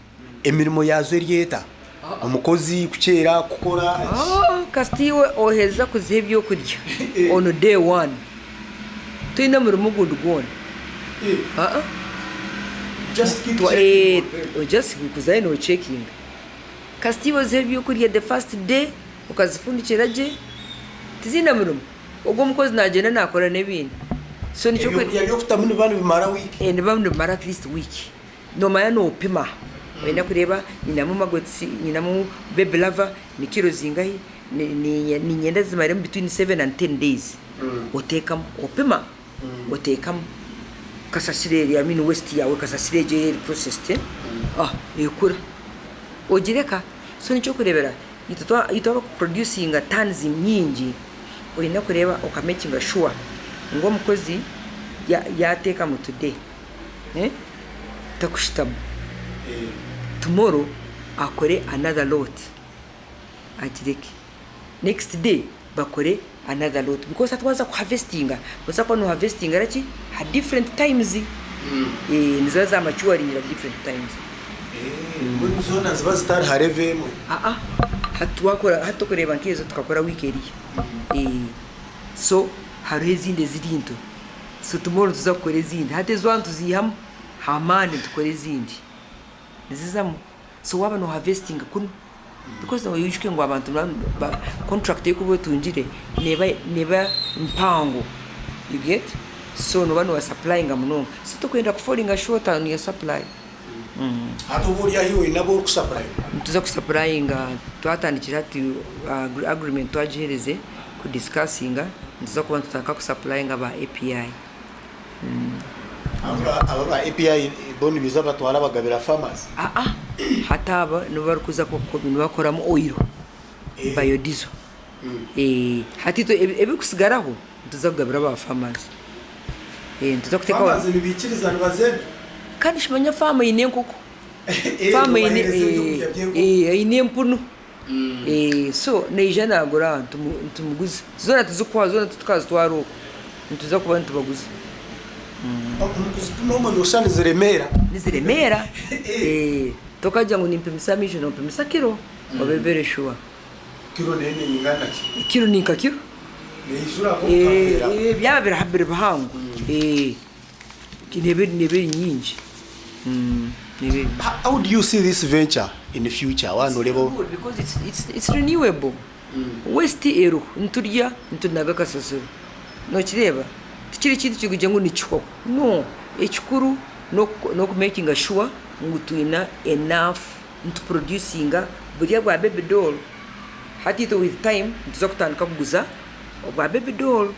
emirimo yaazo eri eta? Omukozi kukyera, kukora ki? Kasita iwe oheza kuziha ebyokurya on day one, toine murimo ogundi gwona. Just kuzayo nocekinga. Kasita iwe oziha ebyokurya the first day, okazifundikira gye, tiziine murimo. Ogwo omukozi nagyenda nakora n'ebindi. Ebyokurya by'okutamu nibiba nibimara wiiki? Nibiba nibimara at least wiiki. Noomanya noopima, oine kureeba nyinemu magotsi, nyinemu baby lava, ni kiro zingahi, niinyenda zimaremu between seven and ten days. Oteekamu, opima, oteekamu kasasiro eri, I mean waste yaawe kasasiro egyo eri processed, ekura. Ogireka, so nikyo orikureebera itwe abarikuproducinga tons nyingi, oine kureeba okamakinga sure ngu omukozi yaateekamu today. Takushutama tomorrow akore another lot agireke next day bakore another lot because hati waaza ku harvestinga noza kuba no harvestingira ki ha different times niziba za maturingira different times. Mbwenu zoona niziba zitari ha level emwe? Aa hati wakora hati orikureeba nkezo tukakora week eriyo so hariho ezindi eziri nto. So tomorrow nituza kukora ezindi. Hati ezi waaba nituziihamu hamaani nitukora ezindi. Nizizamu. So waaba no harvestinga kunu because oijuke ngu abantu nibaba contract ei orikuba otungire neeba neeba mpango you get so nooba nooba supplyinga munonga. So torikwenda ku fallinga short on your supply. Hati obu ori ahi oine abu orikusapulayinga? Nituza kusapulayinga twatandikire hati agreement twagihereze ku discussinga nituza kuba nitutandika kusapulayinga ba API. Aba aba API bo nibaija batwara bagabira farmers? Aa hati aba nibo barikuza nibakoramu oil, biodiesel. Hati itwe ebirikusigaraho nituza kugabira aba farmers. Nituza kuteekaho. Farmers nibaikiriza nibazenda? Kandi shi manya farm eine enkoko, farm eine eine empunu so naija nagura aha nitumuguza. Zoona tizikuhwa zoona titukazitwara okwo, nituza kuba nitubaguza. Omu kuzipima omwo nooshusha niziremeera. Niziremeera, tokagira ngu nimpimisa amaisho nompimisa kiro obe very sure. Kiro nayo neingana ki? Kiro ni nka kiro. Neijura nk'obukaveera. Byaba biri bihango neeba eri nyingi. How do you see this venture in future waaba nooreeba. It's good because it's renewable. Waste eriho niturya nitunaga kasasiro nokireeba tikiri kintu kirikugira ngu nikihwaho no ekikuru n'oku makinga sure ngu twine enough nitu producinga burya bwa baby doll hati itwe with time nituza kutandika kuguza obwa baby doll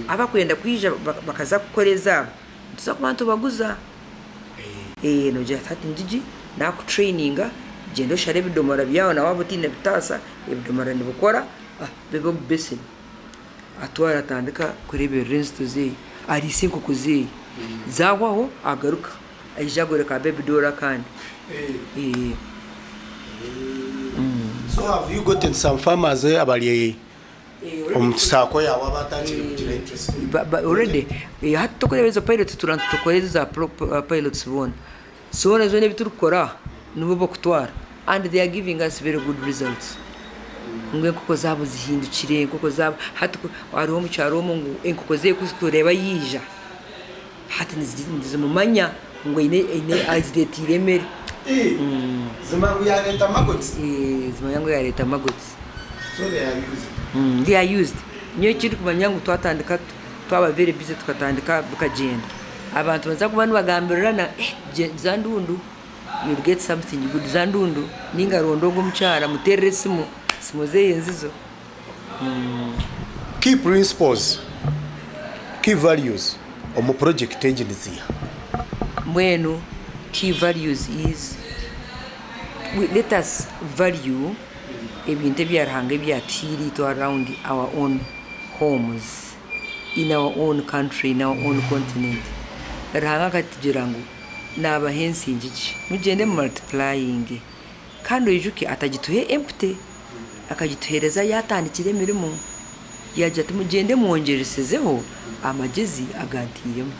abakwenda kwija bakaza kukora ezaabo nituza kuba nitubaguza. Noogira oti hati ngigi naakutureyininga gyenda oshare ebidomora byawe na waaba otaine bitaasa ebidomora nibikora bibe omu beseni. Atwara atandika kureeberera enzito ze, ariisa enkoko ze, zaahwaho agaruka aija agura ka bebi dooro akandi. So have you gotten some farmers abari omu saako yaawe abatandikire kugira interest? Already hati torikureeba ezo pilots turaba nitukora ezo za pilots boona. Zoona zoona ebi turikukora nibo barikutwara and they are giving us very good results. Ngu enkoko zaabo zihindukire, enkoko zaabo hati hariho omu kyaro omwe ngu enkoko ze ku zirikureeba yaija hati nizimumanya ngu aine azireeteire emere. Zimanya ngu yareeta magotsi. Zimanya ngu yareeta magotsi. So they are used. They are used. Nyowe eki ndikumanya ngu twatandika twaba very busy tukatandika bikagyenda. Abantu nibaza kuba nibagambirirana za ndundu you'll get something good, za ndundu ninga ronda ogu omukyara muterere esimu, esimu zeye nzizo. Key principles, key values omu project egi niziiha? Mbwenu key values is let us value ebintu ebya Ruhanga ebi yatuhaire itwe around our own homes, in our own country, in our own continent. Ruhanga akatugira ngu naabaha ensi ngigi, mugyende mu multiplyinge. Kandi oijuke atagituhe empty, akagituheereza yaatandikire emirimo, yaagira ati mugyende mwongyeresezeho amagyezi agantairemu.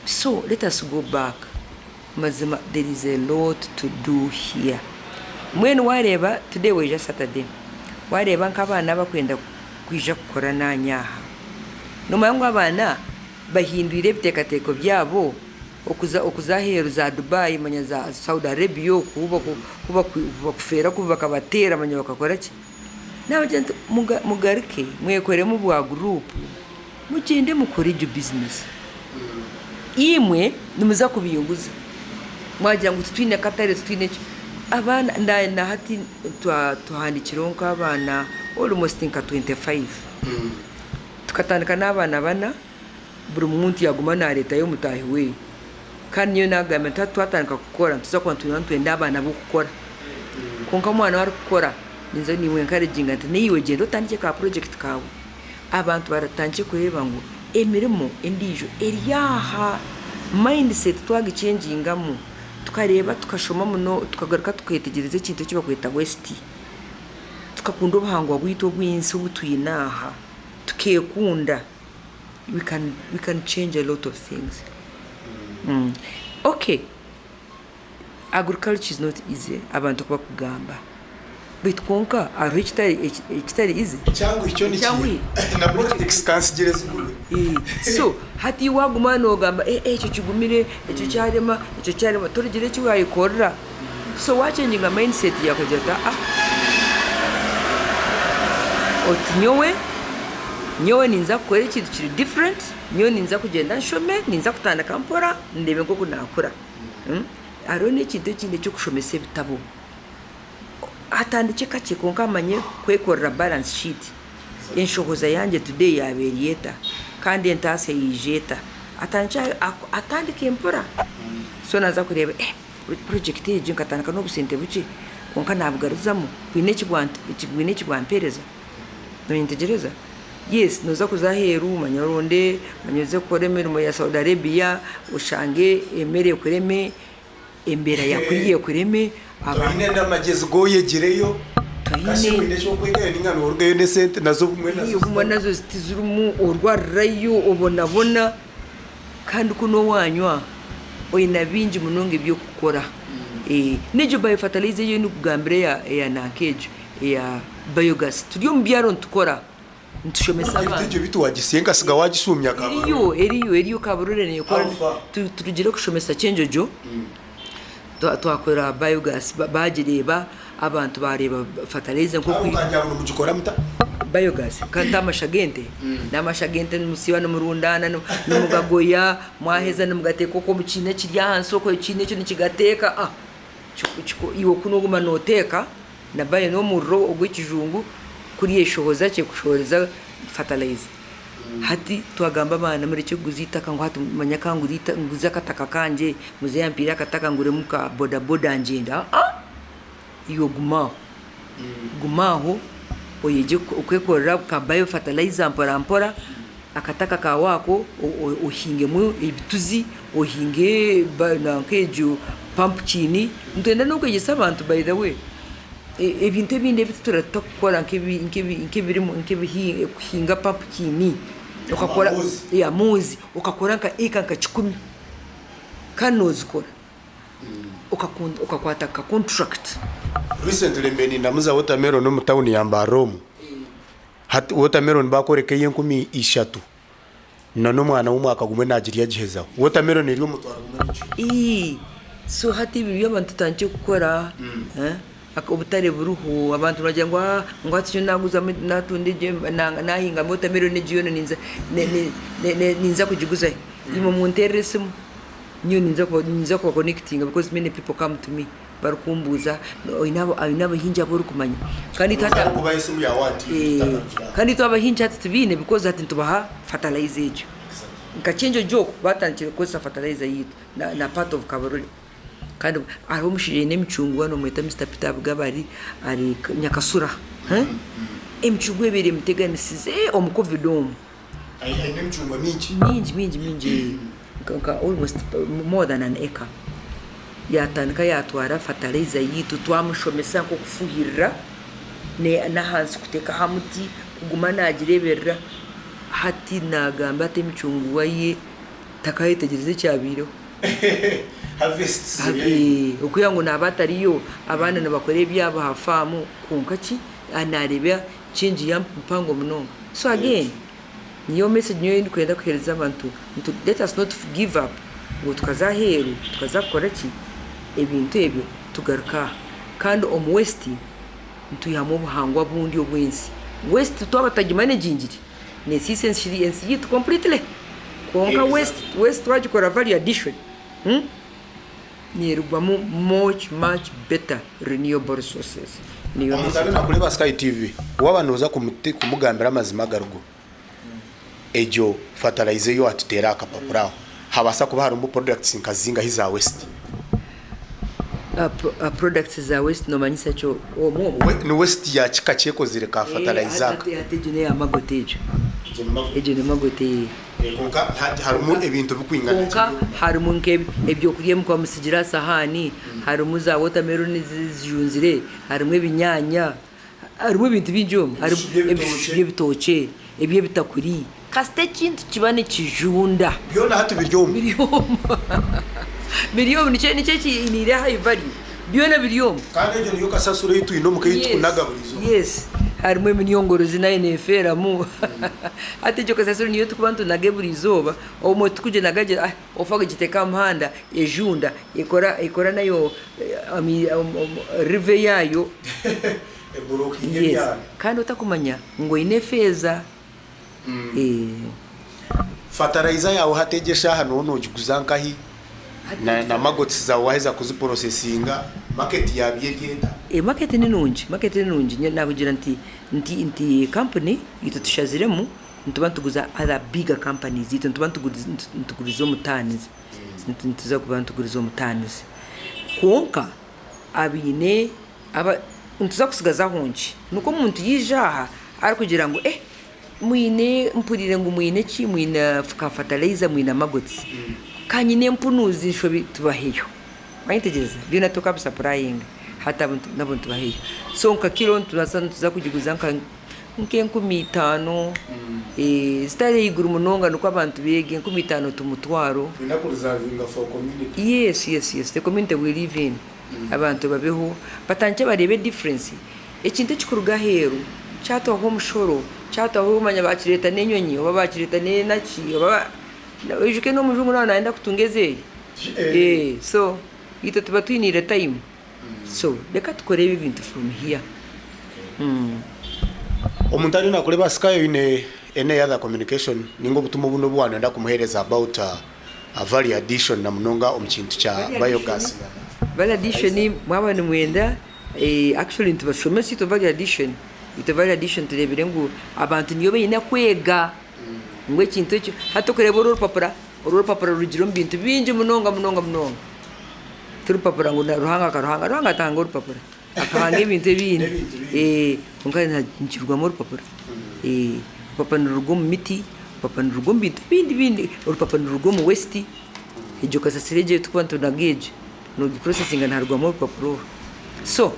So let us go back, mazima there is a lot to do here. Mbwenu waareeba today waija Saturday, waareeba nk'abaana abakwenda kwija kukora naanye aha, noomanya ngu abaana bahindwire ebiteekateeko byabo okuza okuza aheeru za Dubai manya za Saudi Arabia oku ku bakufeera kubi bakabateera manya bakakora ki? Naabagira nti mugaruke mwekoremu bwa guruupu mugyende mukore egyo bizinesi. Imwe nimuza kubinguza mwagira ngu titwine katare titwine ki, abaana na hati tuhandiikireho nk'abaana almost nka 25. Tukatandika n'abaana bana. Buri muntu yaaguma naareetayo mutaahi we. Kandi nyowe naagamba nti hati twatandika kukora nituza kuba nitwenda nitwenda abaana b'okukora. Kwonka omwana waaba arikukora ninza niimu encouraginga nti naiwe gyenda otandikye ka project kaawe. Abantu baratandikye kureeba ngu emirimo endiijo eri aha. Mindset twagichengingamu tukareeba tukashoma muno tukagaruka tuketegyereza ekintu eki barikweta waste. Tukakunda obuhangwa bwaitu obw'ensi obu twine aha, tukeekunda. we can we can change a lot of things mm. Okay, agriculture is not easy abantu oku bakugamba baitu kwonka hariho ekitari ekitari easy. Ekyanguhi kyo ni Ekyanguhi. kiiha? Na politics kansigire zigumire. So hati iwe waguma nogamba eh ekyo kigumire, ekyo kyarema, ekyo kyarema, torigira eki wayekorera. So wachenjinga mindset yaawe okagira oti aa oti nyowe nyowe ninza kukora ekintu kiri different, nyowe ninza kugyenda nshome, ninza kutandika mpora ndeebe nk'oku naakura. Hariho n'ekintu ekindi eky'okushomesa ebitabo, atandikye kakye kwonka amanye kwekorera balance sheet, enshohoza yangye today yaaba eri eta kandi entaasya yaija eta, atandikye atandike mpora so naaza kureeba eh. Purojekiti egi nkatandika n'obusente bukye kwonka naabugaruzamu bwine eki bwampeereza. Noyetegyereza? Yes, noza kuza aheeru manya oronde, manya oze kukora emirimo ya Saudi Arabia, oshange emere ekureme, embeera ya kuriya ekureme. Toine n'amagyezi gu oyegireyo, Toine. Oine eki orikwegayo ninga norugayo n'esente nazo obumwe nazo Obumwe nazo tizirimu, orwarirayo, obonabona kandi kunu owanywa oine bingi munonga eby'okukora. N'egyo biofertilizer ei ndikugambira eya nanka egyo eya biogas turi omu byaro nitukora, nitushomesa abaana. Egyo beitu waagisiya ekasiga waagishumya Kabarole? Eriyo, eriyo, eriyo Kabarole neekora. Turugire kushomesa Kyenjojo, twakora biogas baagireeba, abantu baareeba fertilizer nk'oku. Aho kandi aho nimugikora muta? Biogas kandi n'amasha g'ente, n'amasha g'ente nimusiiba nimurundaana nimugagoya, mwaheza nimugateeka okwo omu kiina ekiri ahansi okwo ekiina ekyo nikigateeka. Iwe ku nooguma nooteeka na bayo n'omuriro ogw'ekijungu kuriya eshohoza kye kushohoreza fertilizer. Hati twagamba abaana murekye kuguza eitaka ngu hati manya ka ngure nguze akataka kangye, muzeeyi ampiire akataka nguremu ka boda boda ngyende aa iwe guma aho. Guma aho oyegye kwekorera ka bio fertilizer mpora mpora, akataka kaawe ako ohingemu ebituzi, ohinge nanka egyo pumpkin, nitwenda n'okwegyesa abantu by the way, ebintu ebindi ebi tutakukora nk'okuhinga pumpkin, amozi, okakora nka eka nka kikumi kandi nozikora. Okakwata nka contract. Recently mbaire nindamuza watermelon omu town ya Mbarara omu, hati watermelon bakworeka ey'enkumi ishatu na n'omwana w'omwaka gumwe nagirya agihezaho. Watermelon eri omutwaro gumwe n'ekicweka. Ii, so hati ebi nibyo abantu tutandikire kukora, obutare buriho, abantu nibagira ngu aah ngu hati nyowe naguzamu natunda egyo nahingamu watermelon egi yoona ninza ninza kugiguza hi? Imwe munteerere esimu. Nyowe ninza kuba ninza kuba connectinga because many people come to me barikumbuuza oine oine abahingi abu orikumanya kandi itwe hati Kubaha esimu yaawe aha TV tutagarukire aho. kandi itwe abahingi hati tibaine because hati nitubaha fertilizer egyo. Nka Kyenjojo okwo batandikire kukozesa fertilizer yaitu na na part of Kabarole. Kandi hariho omushaija aine emicungwa nomweta Mister Peter Abugaba ari ari Nyakasura emicungwa ebaire emuteganisize omu covid omu. Aine emicungwa mingi. Mingi mingi mingi nka almost more than an acre. Yatandika yatwara fertilizer yitu twamushomesa nk'okufuhirira n'ahansi kuteeka aha muti kuguma nagireberera hati nagamba ati emicungwa ye takayetegyereza ekyabaireho. Okwiha ngu naba atariyo abaana nibakora ebyabo aha faamu kwonka ki nareeba change ya mpango munonga. So again niyo message nyowe eyindikwenda kuhereza abantu nti let us not give up ngu tukaza aheeru tukaza kukora ki ebintu ebyo tugaruke aha. Kandi omu waste nitwihamu obuhangwa bundi obw'ensi. Waste twaba tutagimanegingire nesiisa ensi yaitu completely. Kwonka waste waste twagikora value addition Nerugwamu much much better renewable resources. Niyo Omuntu ariyo nakureeba aha Sky TV waaba nooza kumugambira amazima agarigo, egyo fertilizer ei waatuteera aha kapapura aho, habaasa kuba harimu products nka zingahi za waste? Products za waste nomanyisa ki omwo? Ni waste ya kika ki ekozire ka fertilizer aka? Hati egyo neya maggot egyo. Egyo ni maggot. Kwonka harimu ebintu birikwingana Kwonka harimu nk'ebyokurya ebi mukuba musigire aha sahaani, harimu za wotameroni zijunzire, harimu ebinyaanya, harimu ebintu bingi omu, ebishushu by'ebitookye, eby'ebitakuri. Kasita ekintu kiba nikijunda. Byona hati biri omu. Biri omu. Biri omu nikyo ekiiniire high value. Byona biri omu. Kandi egyo niyo kasasiro ei twine omuka ei tukunaga buri izooba. Yes. Harimu eminyongorozi nayo neefeeramu. Hati egyo kasasiro niyo turikuba nitunaga buri izooba, obumwe titukuginaga gye, ofa ogiteeka aha muhanda ejunda ekora ekora nayo river yaayo. Eburokinga Yes. ebyaro. Kandi otakumanya ngu oine efeeza. Fertilizer yaawe hati egi eshaaha nooba noogiguza nkahi? Na maggots zaawe waaheza kuziprocessinga, market yaabyo eri eta? Market ni nungi, market ni nungi. Nyowe naakugira nti nti nti kampuni itwe tushaziremu nituba nituguza other bigger companies itwe nituba nituguriza omu tons, nituza kuba nituguriza omu tons. Kwonka abaine Aba nituza kutsigazaho nkye. Nikwo omuntu yaija aha Arikugira ngu eh mwine mpuriire ngu mwine ki mwine ka fertilizer mwine amagotsi ka nyine empunuzi nshobi tubaheyo. Wayetegyereza? Byona tukabisapurayinga hati abo nabo nitubaheyo. So nka kiro nitubaasa nituza kugiguza nka nk'enkumitaano zitari ahaiguru munonga nikwo abantu beege, enkumitaano ti mutwaro. Twine kurizavinga for community. Yes yes yes the community we live in abantu babeho batandikye bareebe difference ekintu ekikuruga aheeru kyatwaho omushoro kyatwaho manya bakireeta n'enyonyi oba bakireeta n'enaki oba oijuke n'omujungu nawe nayenda kutunga ezeeye so itwe tuba twiniire time so reka tukore ebi ebintu from here. Omuntu ariyo nakureeba Sky oine any other communication ninga obutumwa obundi obu wanoyenda kumuhereza about value addition namunonga omu kintu kya biogas na Value addition mwaba nimwenda actually nitubashomesa itwe value addition, itwe value addition tureebire ngu abantu niyo baine kwega ngu ekintu ekyo hati okureeba oru orupapura, oru orupapura rurugire omu bintu bingi munonga munonga munonga, ti rupapura ngu Ruhanga akaruhanga, Ruhanga atahanga orupapura. Akahanga ebintu ebindi kwonka nikirugwamu orupapura. Orupapura niruruga omu miti, orupapura niruruga omu bintu bingi bingi, orupapura niruruga omu waste, egyo kasasiro egyo ei turikuba nitunaga egyo, nogipurosesinga niharugwamu orupapura orwo. So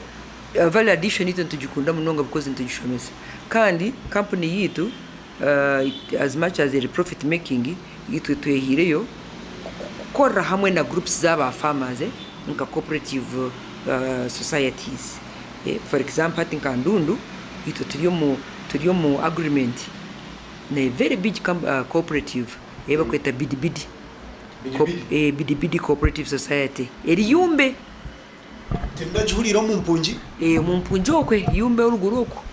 value addition itwe nitugikunda munonga because nitugishomesa. Kandi kampuni yaitu as much as eri profit making, itwe twehaireyo kukorera hamwe na groups z'aba farmers nka cooperative societies. For example hati nka Ndundu itwe turi omu turi omu agreement na a very big cooperative ei barikweta Bidibidi Bidibidi Cooperative Society eri Yumbe. Tindagihuriire omu mpungi. Omu mpungi okwe Yumbe oruguru okwo.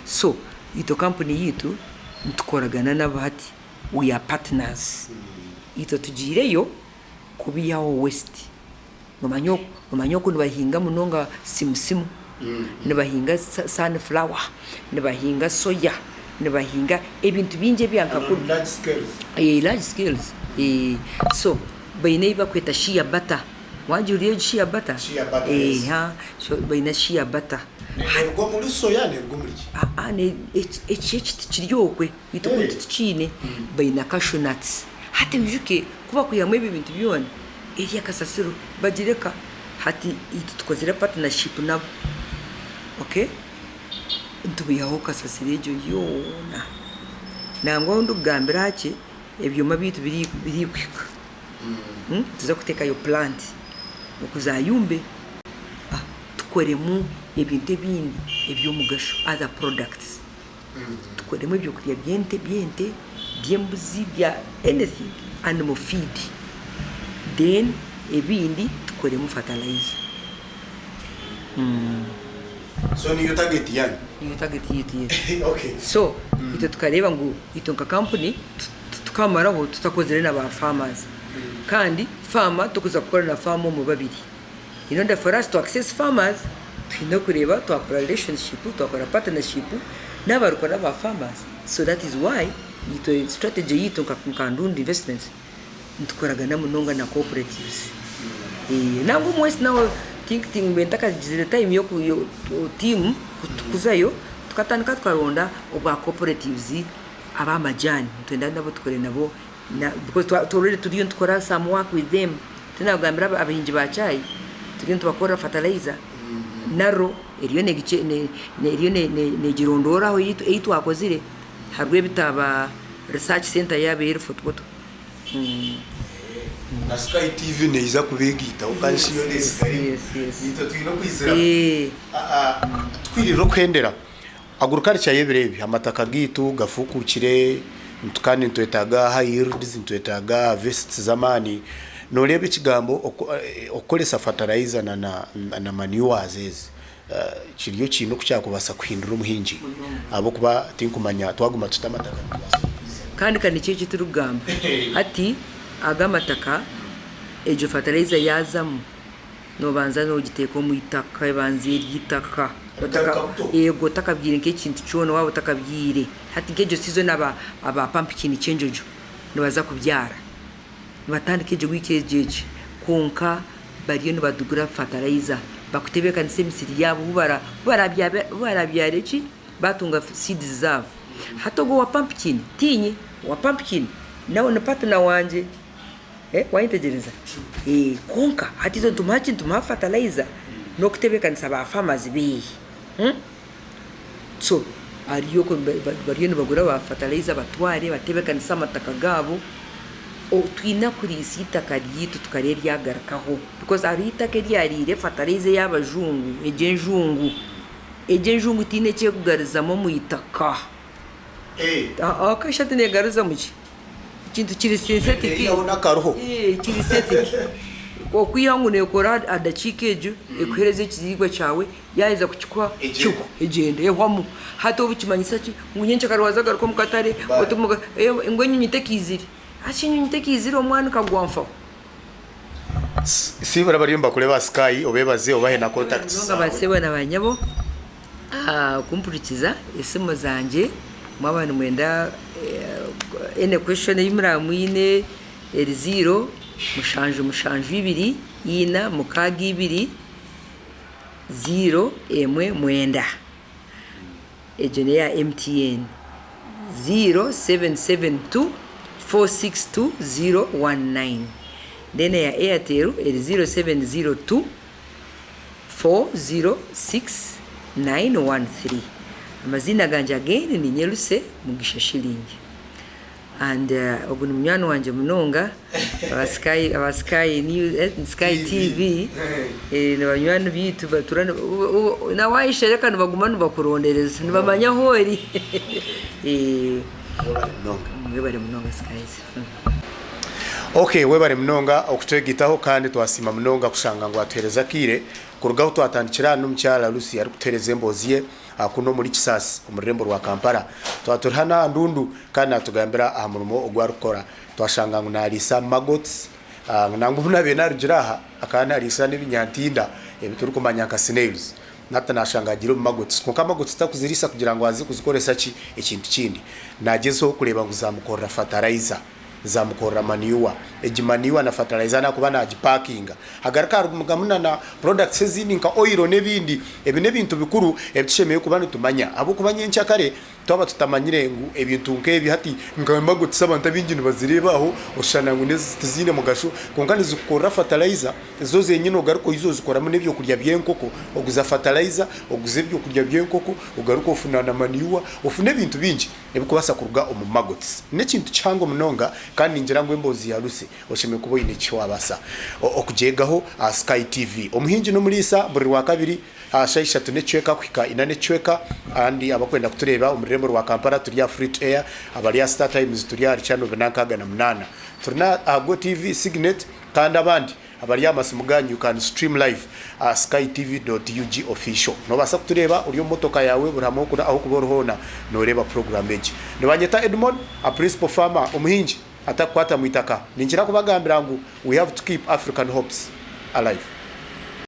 So itwe kampuni yaitu nitukoragana nabo hati we are partners. Itwe tugiireyo kubiihaho waste. Nomanya nomanya oku nibahinga munonga simusimu, nibahinga sunflower, nibahinga soya, nibahinga ebintu bingi ebya nka kunu. Large scales. So baine ebi barikweta shea butter. Waagihurira egyo shea butter? So baine shea butter. Neeruga omuri soya neeruga omuri ki? Eki ekiti kiri okwe itwe oku titukiine. Baine cashew nuts. Hati oijuke ku barikwihamu ebi bintu byona, Erya kasasiro bagireka hati itwe tukozire partnership nabo ok nitubaihaho kasasiro egyo yoona nangwa ahu ndikugambira hakye ebyoma byaitu birikuhika nituza kutekayo plant okuza Yumbe tukoremu ebintu ebindi ebyomugasho other products tukoremu ebyokurya by'ente by'ente, by'embuzi bya anything animal feed then ebindi tukoremu fertilizer. So niyo target yanyu? Niyo target yaitu yes. Okay. So itwe tukareeba ngu itwe nka kampuni titukamaraho tutakozire na ba farmers kandi farmer tokuza kukora na farmer omwe babiri. In order for us to access farmers, twine kureeba twakora relationship, twakora partnership n'abarikukora ba farmers. So that is why itwe strategy yaitu nka Ndundi Investments nitukoragana munonga na cooperatives. Nangwa omu West naho think mbaire ntakagizire time yoku team kuzayo tukatandika tukaronda obwa cooperatives ab'amajaani nitwenda nabo tukore nabo because already turiyo nitukora some work with them. Tinakugambira abahingi ba chai turiyo nitubakorera fertilizer naro eriyo eriyo negirondooraho ei twakozire hariho ebitaba research center yaabo eri Fort Portal. Na Sky TV neija kubegaitaho kandi shi yoona esigare itwe twine okwiziramu. Tukwirire okuhendera. Agriculture y'ebiro ebi, amataka gaitu gafuukuukire kandi nitwetaaga high yields, nitwetaaga harvests z'amaani. Nooreeba ekigambo okukoresa fertilizer na manures ezi kiriyo kiine oku kyakubaasa kuhindura omuhingi ahabw'okuba tinkumanya twaguma tuti amataka nitubaasa kuguza. Kandi ka nikyo eki turikugamba hati aga amataka egyo fertilizer yaazamu Noobanza noogiteeka omu itaka, ebanza eri itaka. Eego otakabyaire nk'ekintu kyona waaba otakabyaire. Hati nk'egyo season aba aba pumpkin kyenjojo nibaza kubyara. Nibatandika egyo wiiki egyo egi. Kwonka bariyo nibadugura fertilizer bakutebeekanisa emisiri yaabo obu bara obu barabyare ki? Baatunga seeds zaabo. Hati ogwo owa pumpkin tiinye, owa pumpkin nawe ni partner wangye. Wayetegyereza? Kwonka hati itwe nitumuha ki? Nitumuha fertilizer n'okutebeekanisa ba farmers be. So hariyo okwe bariyo nibagura ba fertilizer batware batebeekanise amataka gaabo. Twine kuriisa eitaka ryaitu tukareeba ryagarukaho because hariho eitaka eryariire fertilizer ey'abajungu egyo enjungu. Egyo enjungu tihaine eki erikugarizamu omu itaka. Akashati negaruzamu ki? Ekintu kiri synthetic. Eihaho n'akaruho. Kiri synthetic. Okwihaho ngu nekora aha dakiika egyo ekuhereze ekiriibwa kyawe, yaheza kukikuha kihwa egyenda ehwamu. Hati obu kimanyisa ki? Ngu nyenkya waaza garuka omu katare ngu enyonyi tekiizire. Hati enyonyi tekiizire omwana kagwa nfaho. Sibura abariyo nibakureeba aha Sky obebaze obahe na contacts Munonga zaawe. ba sebo na ba nyabo kumpurikiza esimu zangye mwaba nimwenda any question ei muraba mwine eri ziiro mushanju mushanju ibiri ina mukaaga ibiri ziiro emwe mwenda egyo neya MTN 0772 462 019 then eya Airtel eri 0702 406 913. Amaziina gangye again ninye Lucy Mugisha Shilling and ogu ni munywani wangye munonga aba Sky aba Sky News Sky TV ni banywani baitu batuura na wayeshereka nibaguma nibakurondereza nibamanya ahu ori. Mwebare munonga Skies. Ok webare munonga okutwegitaho kandi twasiima munonga kushanga ngu watuhereza akaire kuruga ahu twatandikira hanu omukyara Lucy arikutuhereza emboozi ye kunu omuri Kisaasi omu rurembo rwa Kampala. Twaba turi hanu aha Ndundu kandi natugambira aha murimo ogu arikukora. Twashanga ngu nariisa maggots nangwa obu nabaire narugire aha akaba nariisa n'ebinyantinda ebi turikumanya nka snails. Nahati nashanga agiire omu maggots kwonka maggots takuziriisa kugira ngu aze kuzikoresa ki ekintu kindi. Nagyezaho kureeba ngu zamukorera fertilizer. Zamukorera manure. Egi manure na fertilizer nakuba nagipakinga hagaruka harugamu na na products ezindi nka oil n'ebindi. Ebi n'ebintu bikuru ebi tushemereire kuba nitumanya ahabw'okuba nyenkyakare twaba tutamanyire ngu ebintu nk'ebi hati nka maggots abantu abaingi nibazireeba aho oshushana ngu tiziine mugasho kwonka nizikukorera fertilizer zo zenyine ogaruka oiza ozikoramu n'ebyokurya by'enkoko oguza fertilizer oguza ebyokurya by'enkoko ogaruka ofuna na manure ofuna ebintu bingi. Ebikubaasa kuruga omu maggots n'ekintu kihango munonga kandi ningira ngu emboozi ya Lucy oshemereire kuba oine eki wabaasa okugyegaho aha Sky TV. Omuhingi n'omuriisa buri Rwakabiri aha shaaha ishatu n'ekicweka kuhika ina n'ekicweka kandi abakwenda kutureeba omu rurembo rwa Kampala turi aha Free to Air, abari aha Star Times turi ahari channel 468. Turi na aha Go TV, Signet kandi abandi. Abari aha masimu gaanyu you can stream live aha skytv dot ug official. Noobaasa kutureeba ori omu motoka yaawe buri hamwe ahu okuba ori hoona nooreeba puroguraamu egi. Nibanyeta Edmon, a principal farmer, omuhingi atakukwata mu itaka. Ninkira kubagambira ngu we have to keep African hopes alive.